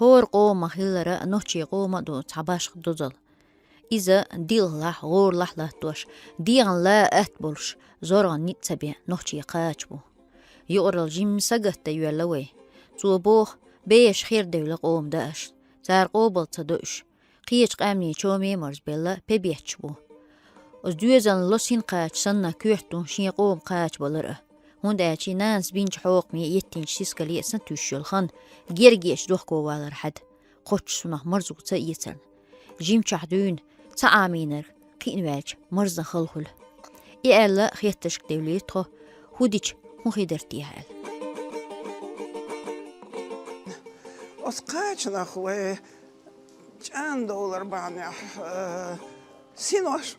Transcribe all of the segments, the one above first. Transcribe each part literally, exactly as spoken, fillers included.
ХӀора къоман хилар нохчийн къоман а ду цхьа башха дозал. Иза дилхалахь, гӀоралахь латтош, дегӀан ла атта болуш, зоргӀан ницкъ ца бен нохчийн кхача бу. Юкъаралла жимма сагатдан йоьлла вай. Цо боху, бераш хердевлла къоман даа аш. Цара къобал ца до уьш. Кхечу къаьмнийн чоме а марзбелла, пе бетташ бу. Оцу доьзална ло синкхача санна коьрта ду шен къоман кхача балар а. ХӀунда аьлча нанас бинчу хьокхаме, еттинчу сискале а сатуьйсуш йолу хан герга ечу дохковалар хьаьда, кхоччуш сунах марзо ца эцарна. Жимчохь дуьйна ца Ӏамийнарг кхиъна ваьлча, марздан хала хуьлу. И аьлла, хеттаршка девлира тхо, хӀун дича, хӀун хир дара техьа аьлла. Оцу кхачанах вай чӀандовлар бахьанехь, э, синош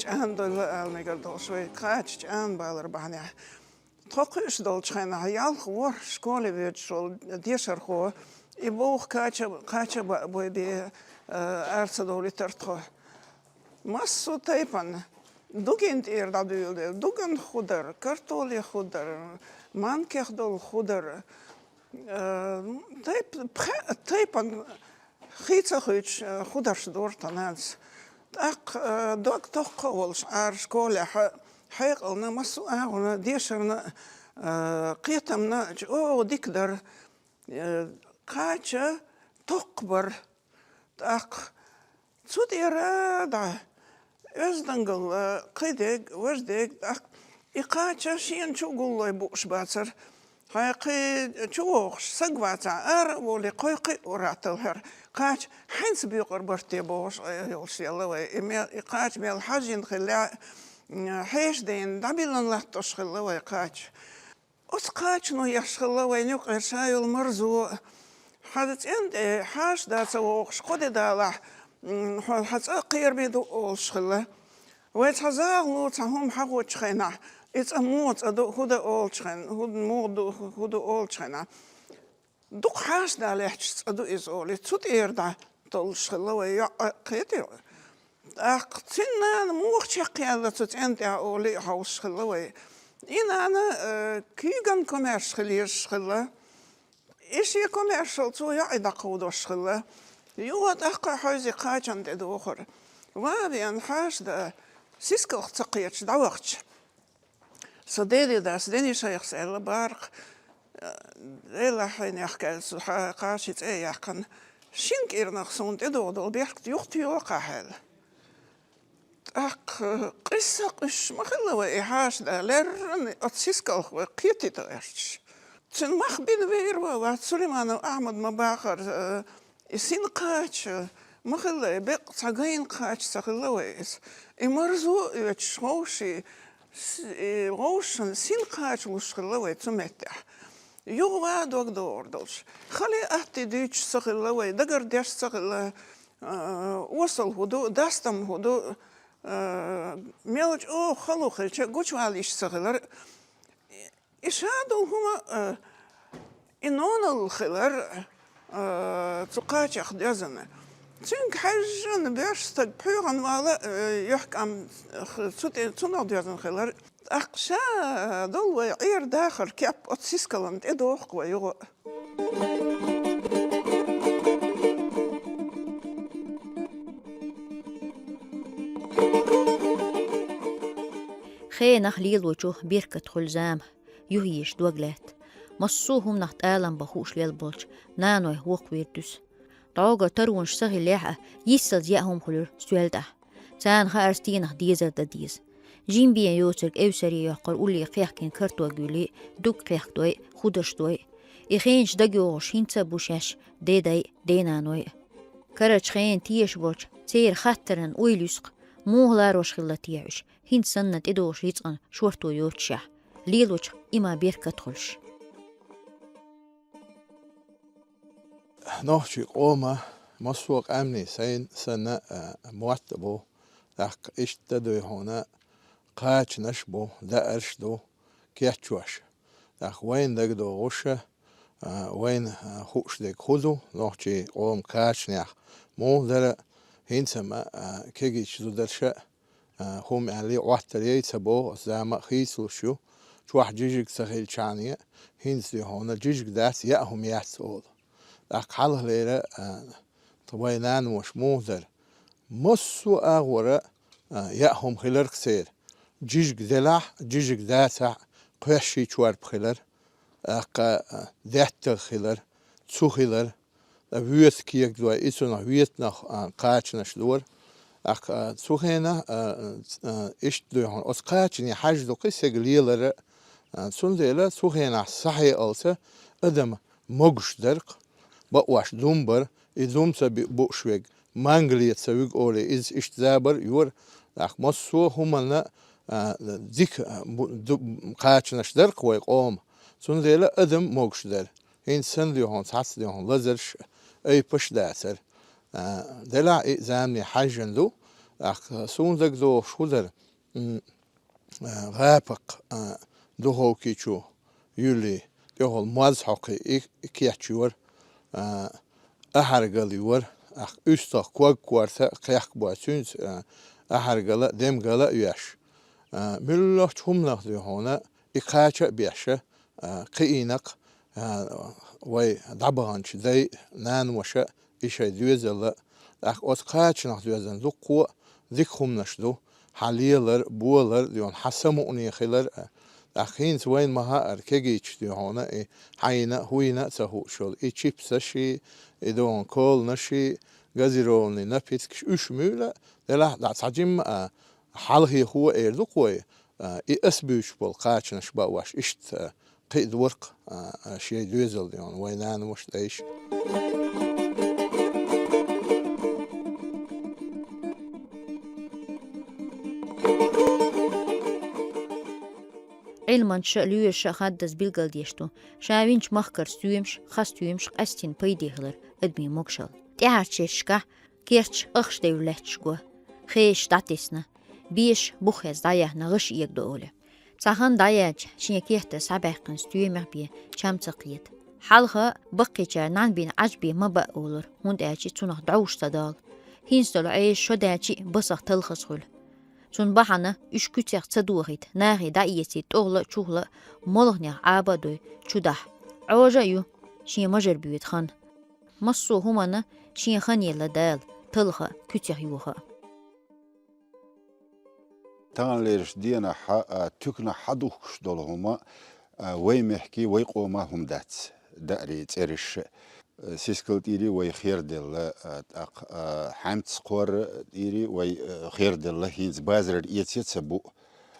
чӀандовла ала мегар долуш вай, кхача чӀанбалар бахьанехь. Тхо кхуьуш долчу хенахь, ялх ворхӀ школе воьдуш волу дешархо, и боху кхача, кхача баа бой бен, э, ара ца довлийтара тхо. Массо а тайпана, дугин тӀера дӀадуьйладелла, дуган хӀу дара, картоле хӀу дара, манкех долу хӀу дара. Э, тайп-, пхе-, тайпана хи ца хуьйцуш, э, хӀу дарш дора тхан нанас. ТӀаккха, э, дог тохха а волуш, Ӏара школехь хьекъална, массо а агӀона, дешарна, э, кхетамна чӀогӀа дика дара. Э, кхача тохха бара. ТӀаккха цу тӀера дӀа оьздангалла, э, кхидерг, важдерг, тӀаккха и кхача шена чу а гуллой бууш бацара. Хьайн кхин чу вогӀуш, саг вацахь, ара а волий, кхойкхи а ур атталхьара. Кхача хьаьнца боькъур бара те бохуш, э, йолуш елла вай. И мел, и кхача мел хьажйина хилла, м, хьеша дайна, дӀабиллина латтош хилла вай кхача. Оцу кхачано еш хилла вайна юкъара ша йолу марзо. Хьан цӀен тӀе хьаша да ца вогӀуш, кхо де далахь, м, хьо, хьан цӀа кхераме ду олуш хилла. Вай цхьа загӀало, цхьа хӀума хьахочу хенахь, и цӀа муха цӀа ду, хӀун дан олучу хенахь, хӀун муха ду, хӀун ду олучу хенахь. Дукха хьаша да лаьтташ цӀа ду иза олий, цу тӀера дӀа толлуш хилла вай йоӀ а кхетий. ТӀаккха цуьнан нана муха чекхъяьлла цу цӀен тӀехь олий а хьовсуш хилла вай. И нана, э, куьйган комаьрша хила езаш хилла. И шен комаьршалла цо йоӀе дӀакховдош хилла. Юха тӀаккха а хьовзий кхачанна тӀе дохура. Ван а веана хьаша да, сискалх ца кхеташ дӀавахча. Сан дедий дас Дени шайхас аьлла, баркх, э, Делахь хьайнех каьлла цу хьа-, кхачи цӀе а яьккхина, шина кӀирнах суна тӀедогӀу долу бехк юхатоьху ахь аьлла. ТӀаккха къийса къуьйсуш ма хилла вай и хьаша да, леррина оцу сискалх вай кхетийта гӀерташ. Цуьнан мах бина веара ван вац Сулейманов Ахьмад ма бахара, э, И синкхача ма хилла, и беккъа цхьа гайна кхача ца хилла вай иза. И марзо а оьцуш, вовший, с-, и вовшашна синкхача луш хилла вай цу меттехь. Юха ван дог догӀур долуш. Хали атти дуьйцуш ца хилла вай, дагардеш ца хилла, а, осал хӀу ду, дастам хӀу ду, а, мел чӀогӀа хало хилча, гучувала йиш ца хилар. И ша долу хӀума, э, и нонал хилар, э, цу кхачех доьзна. Цуьнга хьаьжжина боьрша стаг пхьоьгӀан вала, э, юьхькӀам, э, цу тӀе, цунах доьзна хилар. ТӀаккха ша долу вай Ӏер дахар кеп оцу сискалан тӀе доху вай юха. Хенах лелочух беркат хуьлу зама. Юхьеша дог лаьтта. Массо а хӀуманах тӀалам бан хууш лелла болчу наной воккхавийр дуьсу. ДӀогара таронаш ца хиллехь а, йиссалц яа хӀума хуьлура соьл тӀехь. Царна хаьара стенах дезар дан деза. Жима бен йоцург эвсаре йоккхура улле кхехкина картогуьли, дуг кхехкадой, хударш дой. И хенаш дагайогӀуш хӀинца а бу шаьш дедай, денаной а. Карарчу хенан теша болчу церан хаттаран уйла юьсу-кх, муха ларош хилла техьа уьш, хӀинца санна тӀедогӀуш рицкъан шорто йоцушехь, лелочух и ма беркат хуьлуш. Нохчийн къоман массо а къаьмнийн сайн санна, а, мотт а бу, тӀаккха иштта дуй хьуна, кхачанаш а бу, даарш а ду, кечвеш. ТӀаккха вайна дагадогӀуш а, а, вайна, а, хууш дерг хӀун ду, нохчийн къоман кхачанех муха дара, хӀинца ма, а, кегийчу зударша а, хӀума аьллий, Ӏоттар яй ца боху, оцу зама а хийцалуш ю, чохь жижиг ца хилчахьана, хӀинца дуй хьуна жижиг дац, яа хӀума яц олу. ТӀаккха хьалхалера, а, тха вай нанамаш муха дара? Массо а агӀора, а, яа хӀума хилар-кх церан. Жижиг делахь, жижиг дацахь, кхоьшший чорпа хилар, тӀаккха, а, даьттагӀа хилар, цу хилар, а, воьта кегадой, и цунах воьтанах, а, кхачанаш дора. ТӀаккха, а, цу хенахь, а, а, иштта дуй хьуна, оцу кхачане хьажа ду-кх и сега лелар а, а, цундела цу хенахь схьахьекъалца адам могуш дара-кх, бакъош дум бара, и дум ца би-, бууш верг, мангале ца вуьгу олий, иза иштта забар а йора, тӀаккха массо а хӀуманна, а, дика, а, бу-, ду-, кхачанаш дара-кх вай къоман. Цундела адам могуш дара. ХӀинца санна дуй хьуна, цхьацца дуй хьуна лазарш, айпаш а дацара. А, делахь и замане хьаьжжина ду, тӀаккха суна дагадогӀуш хӀун дара? М, а, гӀапакх, а, духовки чу юьллий, тӀехула моз хьокхий, и кечйора, а, ахьаргал йора, тӀаккха уьстагӀ ког корта кхехкабой цуьнца, а, ахьаргал а, демгал а йоьш. А, муьлххачу хӀуманах дуй хьуна, и кхача а беш, а, кхиийна-кх, а, вай дӀабаханчу дай, нанамаша и шайн доьзал а. ТӀаккха оцу кхачанах доьзна дуккха а дика хӀуманаш ду. Хьан лелар, болар, дуй хьуна, хьан самукъане хилар а. ТӀаккха хӀинца вайна ма хаьара, кегийчу дуй хьуна, и хьайна а, хӀуйна а ца хууш йолу, и чипсаший, и дуй хьуна, коланаший, газированный напиткаш, уьш муьйла а, делахь дӀа цхьа жимма а, хьалхе хӀун эр ду-кх вай, а, и ас буьйцуш болу кхачанаш баош иштта, а, кхиадора-кх, а, а, шайн доьзал дуй хьуна, вай нанамаш, дайша. Ӏилманчаша а, лоьраша а хаддаза билгалдеш ду, ша винчу махкара стоьмаш, хасстоьмаш къаьстина пайде хилар адамийн могушалла. ТӀаьхьарчу шерашкахь керчаш ахча девлла лаьтташ го, хешаш дӀатесна, бешаш бух хьаьжна дӀаяьхна гӀаш эгадо олий. Цхьа хан дӀаяьлча, шен кехатах схьабаьккхина стоьмех бен чам ца кхета. Хьалха баккхийчара нӀаьна бен Ӏаж бен ма баа олура, хӀунда аьлча цунах дӀовш ца далу. ХӀинца долу Ӏеша шо даьлча а басах талхаза хуьлу. Цунна бахьана уьш куьцех ца дохийта, нахе дӀаэцийта, тӀехула а, чухула а, молханех Ӏаба а дой, чу дахьа. Ӏожа а ю шен мажар боьду хан. Массо а хӀуманна шен хан елла Дала, талха а, куьцех йоха а. Таханлерчу денахь, а, туьканахь хьадухкуш долу хӀума, а, вай мехкий, вай къоман хӀума дац, даарий цӀераш а. Сискал тӀийрий вай херделла, а, тӀаккха, а, хьаьмцкхор тӀийрий вай, а, херделла, хӀинца базарара эца а ца бу,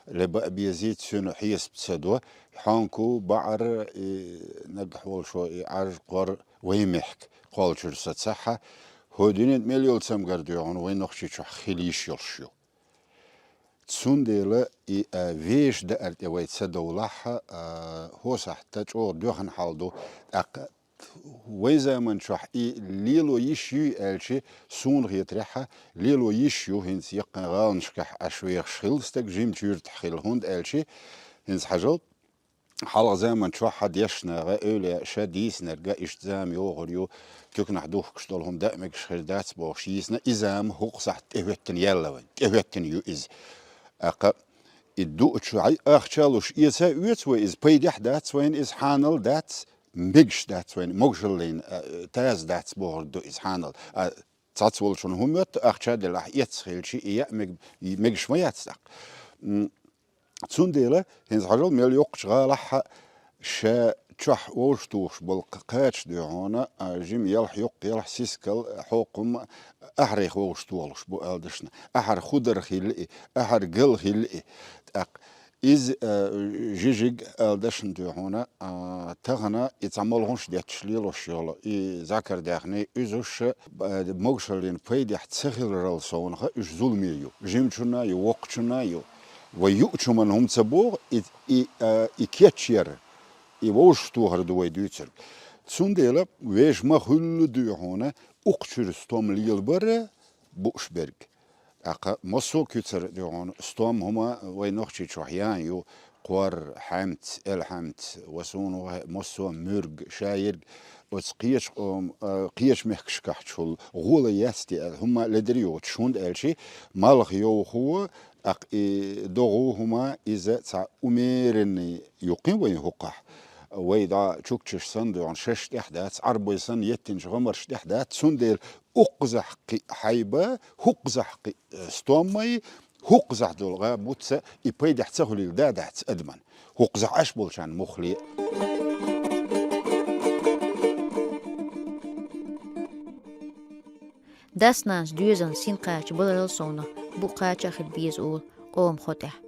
леба а безий, цуьнан хьесап ца до, хьонку, баӀар, и наггахь волчо, и Ӏаж, кхор вай мехка кхоллучуьра сацахьа, хӀокху дуьненан мел йолу цамгар дуй хьуна вай Нохчийчохь хила йиш йолуш ю. Цундела и, а, вешан даар тӀе вай ца довлахь, а, хӀокху сахьтехь чӀогӀа доьхна хьал ду, тӀаккха вайн заманчохь и лело йиш юй аьлча, суна хетарехь, лело йиш ю, хӀинца яккхий гӀаланашкахь Ӏаш вехаш хилла стаг жимачу юьртахь хилла, хӀунда аьлча, хӀинца хьажал, хьалха заманчохь хьан дешнаш а, эвлаяаша дийцинарг а, иштта зама йогӀур ю, туьканахь духкуш долу хӀума даа мегаш хир дац бохуш йийцина, и зама хӀокху сахьтехь тӀехӀоьттина яьлла вайн, тӀехӀоьттина ю иза. ТӀаккха и дуучу ахча луш эца а оьцу вай иза, пайдехь дац вайна иза, хьанал дац, мегаш дац вайна, могушаллина, а, таза дац бохург ду иза хьанал. А, цхьацца волчунна хӀун моьтту, ахча делахь, эцна хилча, и яа мег-, и мегаш ма яц тӀаккха. М, цундела, хӀинца хьажал мел йоккхачу гӀалахь а ша чохь вовшахтухуш болу кхача дуй хьуна, а, жима ялх, йоккха ялх, сискал, хьокхум ахьарх вовшахтохуш бу аьлла дашна. Ахьар худар хилла и, ахьар гал хилла и. ТӀаккха иза, а, жижиг аьлла дашна дуй хьуна, а, тахана и цхьа молханаш детташ лелош йолу и зӀакар даьхний, уьзуш, а, могушаллина пайдехь ца хиларал совнаха уьш зуламе ю. Жимачунна а ю, воккхачунна а ю. Вай юучу хӀуманна хӀума ца боху, и, и, а, и кечъяр, и вовшахтохар ду вай дуьйцург. Цундела вешан ма хуьллу дуй хьуна укх чуьра стом лелабар бууш берг. ТӀаккха массо а куьцара дуй хьуна стом хӀума вай Нохчийчохь ян ю, кхор, хьаьмц, элхьаьмц, ва суна ваха массо а муьрг, шаерг, оцу кхечу къом-, а, кхечу мехкашкахьчул гӀола яц те аьлла, хӀумма ледара йоцуш, хӀунда аьлча малх йовхо, тӀаккха и догӀу хӀума иза цхьа умеренный юккъе вайн хӀокхахь. вай дӀа чукчаш санна доагӀан шаш тӀехь дац, Ӏарбой санна еттинчу гӀамарш тӀехь дац, цундела укхазахь кхин хьайба, хӀукхазахь кхин, э, стоммай, хӀукхазахь долу гӀа буца и пайдехь ца хуьлийла да дац адаман. ХӀукхазахь Ӏаш болчарна муххале а. Дас-нанас доьзална син кхача баларал совнах букъ кхача а хила беза олу къоман хьо тӀехь.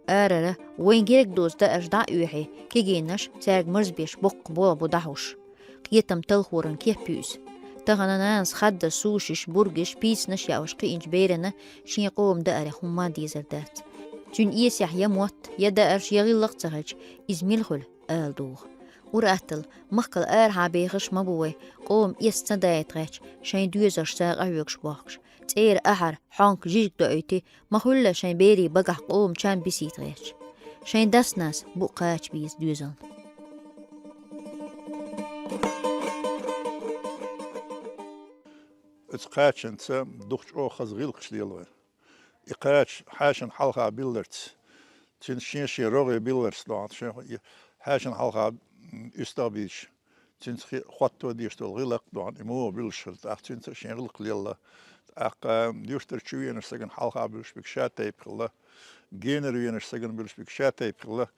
Арара, вайн герга доцу даарш дӀа а оьхьий, кегийнаш цаьрга марзбеш боккха болх бу дӀахьуш. Кхетам талхоран кеп ю иза. Тахана нанас хаддаза сушаш, бургаш, пийсанаш яош кхиъначу берана шен къоман даарех хӀумма а дезар дац. Цуьнан эсехь я мотт, я даарш, я гӀиллакх а ца хилча, иза мила хуьлу ала догӀу. Ур-атталла, махкал арахьа бехаш ма бу вай, къоман эс ца дайта гӀерташ, шайн доьзалш сагӀа хьоьгуш бохкуш. ЦӀера ахьар, хьонка жижиг доуьйтий, ма хуьлла шайн берийн багахь къоман чам бисийта гӀерташ. Шайн дас-нанас букъ кхача беза доьзална. Оцу кхачанца дукха чӀогӀа хаза гӀиллакхаш лела вай. И кхача хьаьшана хьалха билларца, цуьнан шен-шен рогӀе билларца доӀан, шен и хьаьшана хьалха, м, уьстагӀ а бийцаш, цуьнца хи-, хӀотто дезаш долу гӀиллакх доӀан, и муха буьллуш хилла, тӀаккха цуьнца шен гӀиллакх лелла. ТӀаккха юьртара чу веанарш сагана хьалха буьллуш биг ша тайпа хилла, генара веанарш сагана буьллуш биг ша тайпа хилла.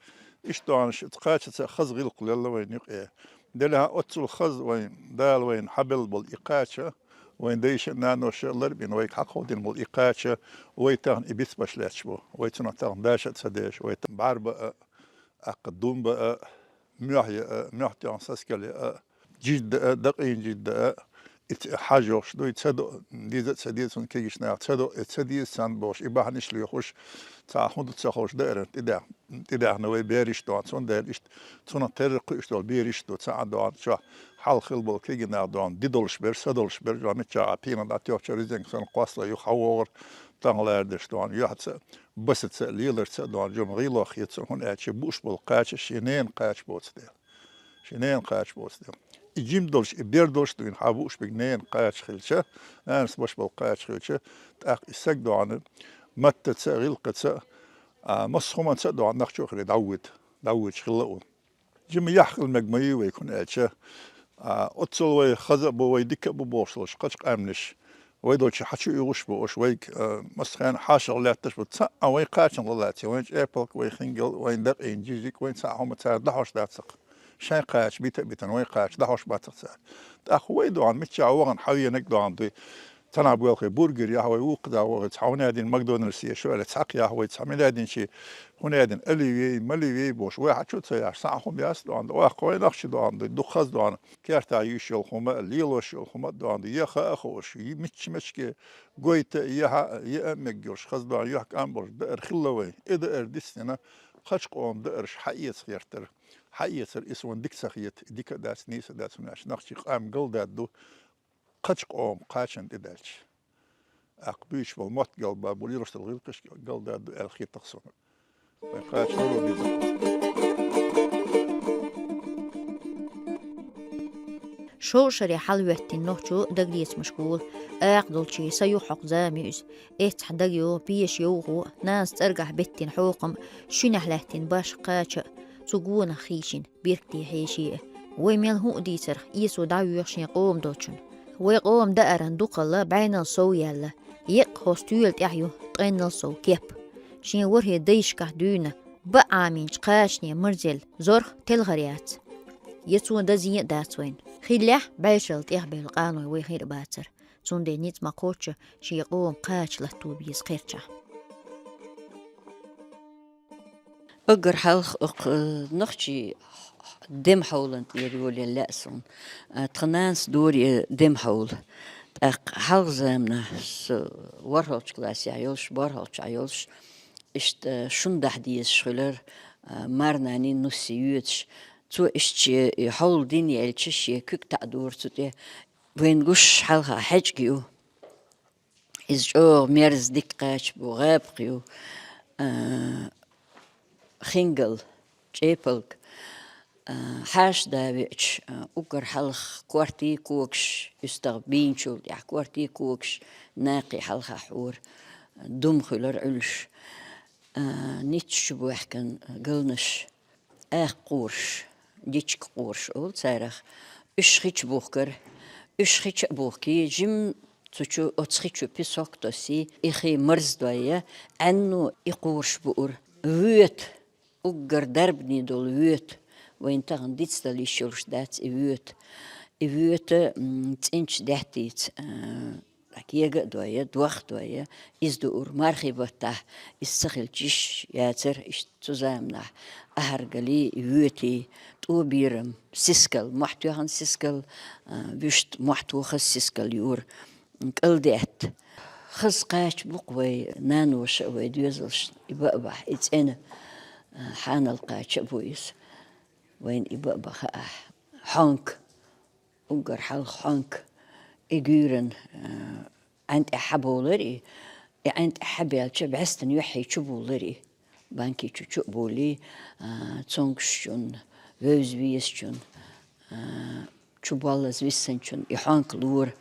Иштта доӀанаш кхачанца хаза гӀиллакх лелла вайн юкъе. Делахь оццул хаза вайн Дала вайна хьабелла болу и кхача, вайн дайша а, наноша а ларбина вайга хьакховдина болу и кхача, вай тахана и бицбеш лаьтташ бу. Вай цунах тахана даша а ца деш, вай тахана бӀаьрба а, аккха дум баа, моьхь яа, моьхь тоьхна саскал яа, жидда а, дакъийна жидда а, и ца хьажа йохуш дуй, ца до, деза а ца деза, цунна кегийчу наха ца до, и ца деза царна бохуш, и бахьанаш лоьхуш, цхьа хӀун ду ца хууш дааран тӀедех-, тӀедехна вай бераш доӀан, цундела иштта цунах терра кхуьуш долу бераш а ду, цхьа а доӀан чохь хьалха хилла болу кегий нах доӀан, ди долуш бер, са долуш бер, жоьжахати миччахь а пена дӀатоьхча, резинка санна кхоссалой юха хьавогӀура, тӀанхьа лаьрдеш доӀан, юьхьаца, басаца а, леларца а доӀан, жима гӀийлох хета цунна, хӀунда аьлча бууш болу кхача шен ненан кхача боцу дела. Шен ненан кхача боцу дела. И жима долуш, и бер долуш дуьйна хьан бууш биг ненан кхача хилча, нанас беш болу кхача хилча, тӀаккха и саг доӀан, маттаца а, гӀиллакхаца а, а, массо хӀуманца а доӀан нах чу а хилий дӀавоьду, дӀавоьдуш хилла а ву. Жима яхь хила мега ма ю вайга, хӀунда аьлча, а, оццул вай хаза а бу, вай дика а бу бохуш долуш кхача къаьмнаш, вай долчу хьан чу уьгӀуш бу уьш, вайга, а, массо хенахь хьошалгӀа лаьтташ бу, цхьа а вайн кхачанах ла лаций, вайн чӀепалг, вайн хингал, вайн дакъийна жижиг, вайн цхьа а хӀума цара дӀахьош дац-кх. Шайн кхача бита а битина, вайн кхача дӀахьош бац-кх цара. ТӀаккха вай доӀан миччахь вахана хьавенаг доӀан дуй. Цхьана боьлхий бургер яхь вай, вукхузахь вахий, цхьа хӀун аьдина Макдональдс еша аьлла, цхьаккха яхь вай, цхьа мила аьдинчий, хӀун аьдина оливье, маливье бохуш, вай хьан чу ца яхьаш, цхьа а хӀума яц доӀан ду, вай нах чу доӀан дуй, дукха хаза доӀан, кертахь юьйш йолу хӀума а, лелош йолу хӀума а доӀан ду, яха а хууш, мичча-мичча гойту а, яхьа а, яа а мега йолуш, хаза доӀан юьхькӀам болуш даар хилла вайн. И даар дицдина, кхача къоман даарш хьаэца гӀертара. Хьаэцар и суна дика ца хета, и дика а дац, нийса а дац, хӀунда аьлча нах чу къам галдаьдда ду, кхача къоман кхачанна тӀедаьлча. ТӀаккха буьйцуш болу мотт галбаьлла бу, лелош долу гӀиллакхаш галдаьдда ду аьлла хета-кх суна. Вайн кхача луро беза. Шовзткъа шаре хьалахӀоьттина нохчо дагалецамашка волу, акха долчийн са юхахьокху зама ю иза. Эццахь дагайогӀу, пеша йовхо, нанас цӀергахь беттина хьокхам, шуьнехь лаьттина баш, кхача а, цу гонах хийшина биргти хьеший а. Вай мел хӀуъа дийцарх, эцо дӀавоьху шен къоман долчунна. Вай къоман дааран дукхалла бӀаьннал сов яьлла, еккъа хӀокху стоьла тӀехь ю ткъаьннал сов кеп. Шен ворхӀе дайшкахь дуьйна, баа Ӏамийнчу кхачане марзъелла зорх телхар яц. Я цо дан зен а дац вайна. Хиллехь, бӀешаралла тӀехбевлла къаной вай хир а бацара. Цундела ницкъ ма-кхоччу шен къоман кхача латто беза кхерчахь. Уггар хьалха оха, э, нохчийн дем хьолан тӀера йолаелла лаьа суна. Э, тхан нанас дора и дем хьола. ТӀаккха хьалха заманахь со ворхӀалгӀачу классехь йолуш, борхӀалгӀачохь йолуш, иштта шун дахьа дезаш хилар, э, марнанин нус йоьдуш. Цо иштта шен и хьола дина яьлча, шен куьг таӀадора цу тӀе. Вайна гуш хьалха хьаьжкӀа ю. Иза чӀогӀа мерза дика кхача бу, гӀапакх ю, а, хингал, чӀепалг, а, хьаша да веача, а, уггар хьалха кортий, когаш, уьстагӀ бийначул тӀаьхьа кортий, когаш, накхий хьалха хьора, дум хуьлар Ӏуьллуш, а, ницкъ чу бохкан галнаш, акха кхораш, дичка къораш олу царах. Уьш хи чу бухкар, уьш хи чу а бухкий, жим цу чу, оцу хи чу песок тосий, и хи марздойя, Ӏаьнно и къораш буура. Воьта, уггар дарбане долу воьта, вайна тахана дицдала йиш йолуш дац и воьта. И воьта, м, цӀеначу даьттица, а, кега а дойя, дох а дойя, иза дуура. Мархий баттахь иза ца хилча йиш яцара, иштта цу заманахь ахьаргалий, воьтий, тӀо бийрам, сискал, мохь тоьхна сискал, а, вуьшта мохь тохаза сискал юра, кӀалдаьтта. Хаза кхача бу-кх вай наноша а, вай доьзалшна и баъ бахь, и цӀена, а, хьанал кхача а бу иза. Вайна и баъ баха ахь. Хьонка. Уггар хьалха хьонка, и гуьйран, а, Ӏаьн тӀехь хьабовлар и, и Ӏаьн тӀехь хьабаьлча, бӀаьстан юьххье чубуллар и. Банки чу чу а буллий, а, цомгушчун, вевза везачун, а, чуболлаза виссанчун и хьонка лора.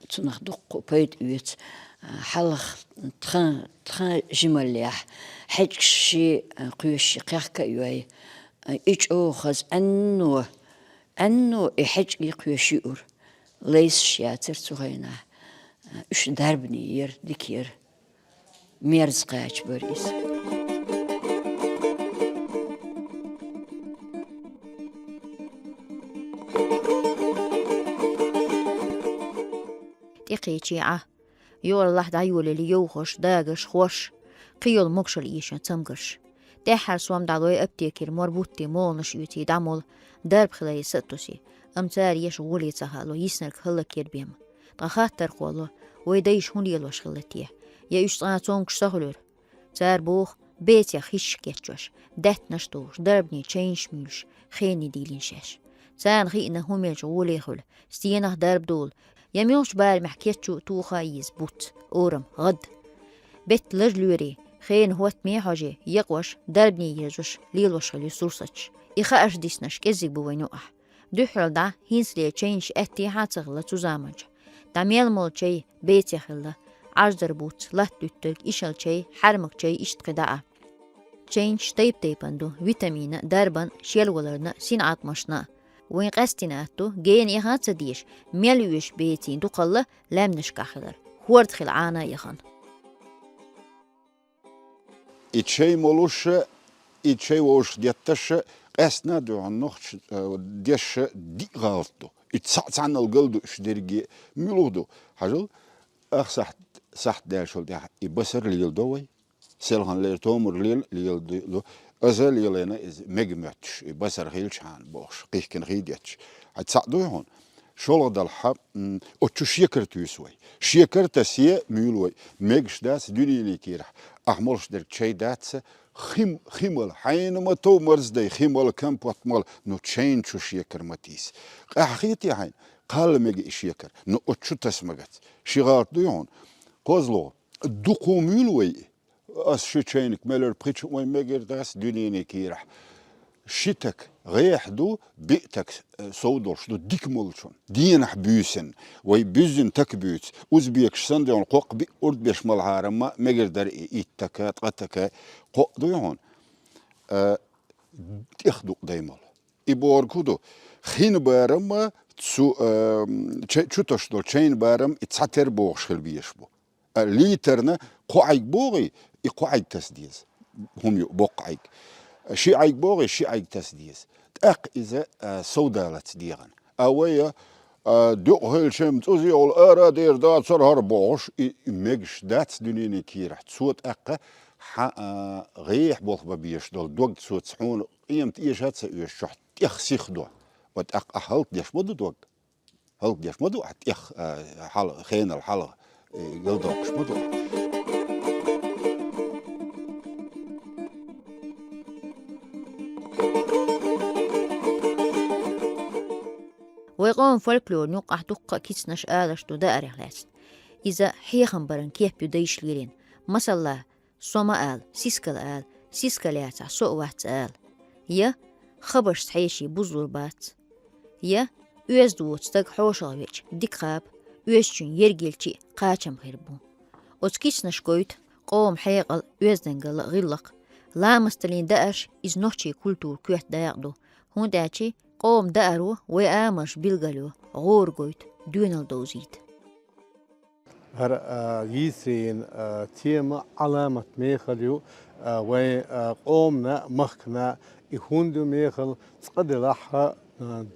Цунах дуккха пайда оьцу, а, хьалха тхан, тхан жималлехь, хьаьжкӀаш ши, а, кхоьшуш кхехка а йой, а, и чӀогӀа хаза Ӏаьнно, Ӏаьнно и хьаьжкӀий кхоьшуш юура. Лайсаш яцара цу хенахь. Уьш дарбане яра, дика яра. Мерза кхача бара иза. ТӀекхечий Ӏа. Юкъарлахь дӀайолале йовхаш, дагаш, хӀорш, кхин йолу могушалла эшна цамгарш. ТӀаьххьара сом дӀалой аптекера мор бутти, моланаш оьций, дӀамол, дарба хиларе са а тосий, амма цара еш гӀоле ца хаало, йиснарг хӀаллакьяра бен. Ткъа хаттар кхолло, вай дайша хӀун лелош хилла те? Я уьш цкъа цомгуш са хуьлура? Цара боху, бецех хиш кечъеш, даьттанаш тухуш, дарбане чайнаш муьйлуш, хене дийлина шаьш. Царна хиъна хӀун мелча гӀоле хуьлу, стенах дарба долу, я муьлхачу барамехь кечъю, тоха а йийза буц, орам, гӀад. Бетта лажа лоьрий, хенан хӀоттаме а хьожий, екъош, дарбане ерзош, лелош хилла ю сурсаташ. И хаарш диснарш кӀеззиг бу вайна юкъахь. Дуьххьал дӀа, хӀинцале чайнаш аьттехьа а ца хилла цу заманчохь. ДӀа мел молу чай бецех хилла, Ӏаждар буц, латта дуьттург, ишал чай, хьаьрмаг чай, иштта кхидӀа а. Чайнаш тайп-тайпана ду, витамина, дарбан, шелваларна, синӀатмашна. Вайн къаьстина атта ду, гена яха а ца дезаш, мел оьшу бецийн дукхалла лаьмнашкахь хилар, хӀорда хила Ӏана а яхана. И чай молуша, и чай вовшах детташа, къаьстина а дуьхьал нохча, э, деша диъ гӀалат ду. И цхьаъ цхьаннал гал ду уьш дерриге. Муьлха ду? Хьажал, ах сахьт, сахьт даьллачул тӀаьхьа и басар леладо вай. Селханлера томар лела, леладо. Аза лелайна иза мега моьттуш, и басар хилчхьана бохуш, кхихкина хий детташ. Хьан цхьаъ дуй хьуна? ШолгӀа далахьа, м, оцу чу шекар туьйсу вай. Шекар тассе муьйлу вай. Мегаш дац дуьненан кийрахь. Ахь молуш дерг чай дац, хим-, химал, хьайна ма тов марздай, химал, компот мал, ну чайна чу шекар ма тийса. Къаьхьа хетий хьайна? Кхалла мега и шекар, ну оцу чу таса магац. Ши гӀалат дуй хьуна? КхозлагӀа, дукха муьйлу вай и? Ас ши чайниг мелар пхи чу вайн мегар дац дуьненан кийрахь. Ши так гӀехь ду, биъ так, э, сов долуш ду дика молчун. Денахь буьйсанна, вай буьззина так буьйцу, узбекаш санна дегӀна кхоккха биъ урд беш малхьара ма мегар дара и итт така, ткъа така, кхоъ дуй хьуна? Э, тӀех дукъ дай молу. И бохург хӀун ду? Хин барам а цу, э, ча-, чу тосуш долу чайна барам и цхьатера бохуш хила безаш бу. А литрна кхо Ӏайг богӀий, и кхо Ӏайг таса деза. ХӀума ю, боккха Ӏайг. Ши Ӏайг богӀий, ши Ӏайг таса деза. ТӀаккха иза, а, совдалац дегӀана. А вай, а, дукха хилча-м цӀуза йолу ара дер дацара хӀара бохуш, и, и мегаш дац дуьненан кийрахь. Цо тӀаккха хьан, а, гӀехь болх бан безаш долу дог цо цхьуна къемат эша а ца оьшучохь тӀех сихдо. Ва тӀаккха ахь хӀаллакдеш ма ду дог. ХӀаллакдеш ма ду ахь тӀех, а, хьал-, хенал хьалха, э, галдоккхуш ма ду ахь. Вай къоман фольклорна юккъахь дуккха а кицнаш, алаш ду даарех лаьцна. Иза хьехам баран кеп ю дайша лерина. Масала, Сома ала, сискала ала, сиска лаьцахь со а вац ала. Я хабаршца хьеший бузлур бац. Я оьзда воцу стаг хьошалгӀа веача, дика хаба, оьзчун ерг елча а кхачам хир бу. Оцу кицнаша гойту къоман хьекъал, оьздангалла, гӀиллакх. Ламасталлин даарш иза нохчийн культуран коьрта дакъа ду, хӀунда аьлча къоман дааро вай амалш билгалйо, гӀора гойту, доьналла довзийта. ХӀара, а, йийцарийн, а, тема Ӏаламат мехала ю, а, вайн, а, къомана, махкана, и хӀунда ю мехала, цкъа делахь, а,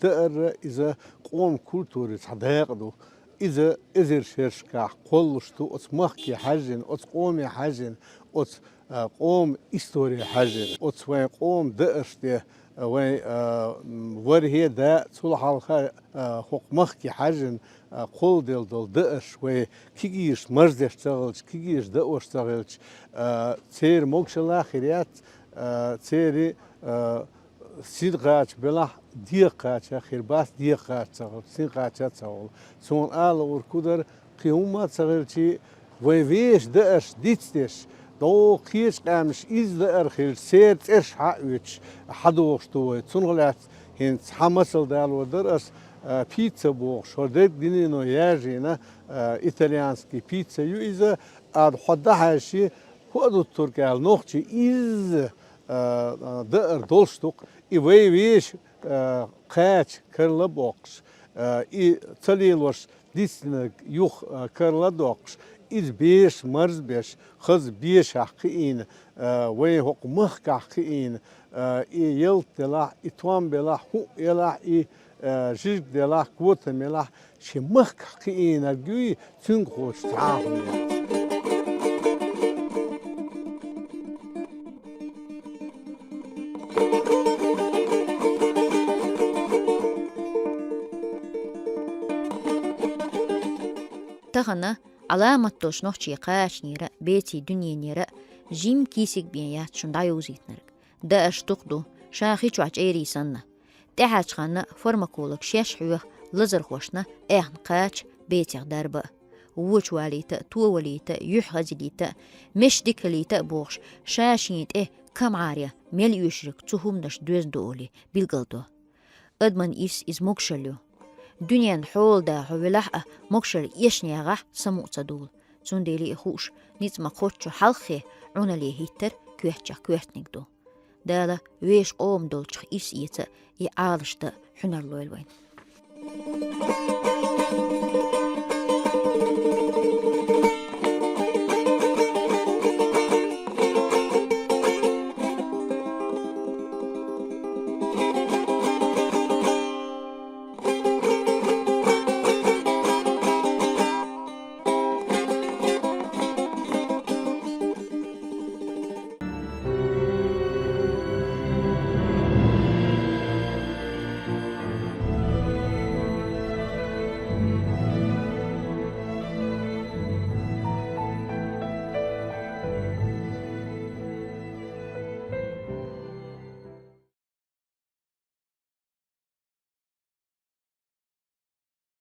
даар иза къоман культуран цхьа дакъа ду. Иза эзар шерашкахь кхоллалуш ду, оцу махке хьаьжжина, оцу къоме хьаьжжина, оцу, а, къоман историке хьаьжжина, оцу вайн къоман даарш де, а, вайн, а, м, вархӀе да, цул хьалха, а, хӀокху махке хьаьжжина, а, кхолладелла долу даарш вай кегийраш марздеш ца хилча, кегийраш даош ца хилча, а, церан могушалла хир яц, а, церан, а, син кхача белахь, дегӀа кхача хир бац, дегӀа кхача ца хилча, син кхача ца хуьлу. Цунна ала луург хӀун дара, кхин хӀумма а ца хилча, вайн вешан даарш дицдеш, дӀо кхечу къаьмнаш изза даар хилча, церан цӀерш хьаоьцуш, хьадогӀуш ду вай. Цунах лаьцна хӀинца цхьа масал далор дара ас, а, пицца бохуш, хӀара дерг динано яжийна, а, итальянский пицца ю иза, ада хьо дӀахьаьжча, хӀун а дуттург аьлла, нохчий изза, а, а, даар долуш ду-кх, и вай вешан, а, кхача карла а боккхуш, а, и ца лелош дицдинарг юха, а, карла а доккхуш, иза бешаш марзбеш, хаза бешахь кхиийна, а, вайн хӀокху махкахь кхиийна, а, и ялта делахь, и том белахь, хӀуъа елахь, и, а, жижиг делахь, котам елахь, шен махкахь кхиийнарг юй, цуьнга кхочуш цхьа а хӀума яц. Тахана Ӏаламат долчу нохчийн кхачанера а, бецийн дуьненера а жимма кийсиг бен яц шуна дӀайовзийтинарг. Даарш дукха ду, ша хи чохь чӀерий санна. ТӀаьхьарчу ханна фармакологаш шаьш хьоьху лазархошна аьхна кхача, бецех дарба а. Воча валийта а, товалийта а, юьхь хазалийта а, меш дика хилийта а бохуш, ша шена тӀе кама Ӏаре мел оьшург цу хӀуманаша доьзна ду олий билгалдо. Адаман ирс иза могушалла ю. Дуьненан хьолада хьо велахь а, могушалла эшна ягӀахь, самукъа ца долу. Цундела и хууш, ницкъ ма-кхоччу хьалххе Ӏуналле хӀиттар коьртачех коьртаниг ду. Дала вешан къоман долчух ирс эца а, и Ӏалашдан а хьуьнар лойла вайна.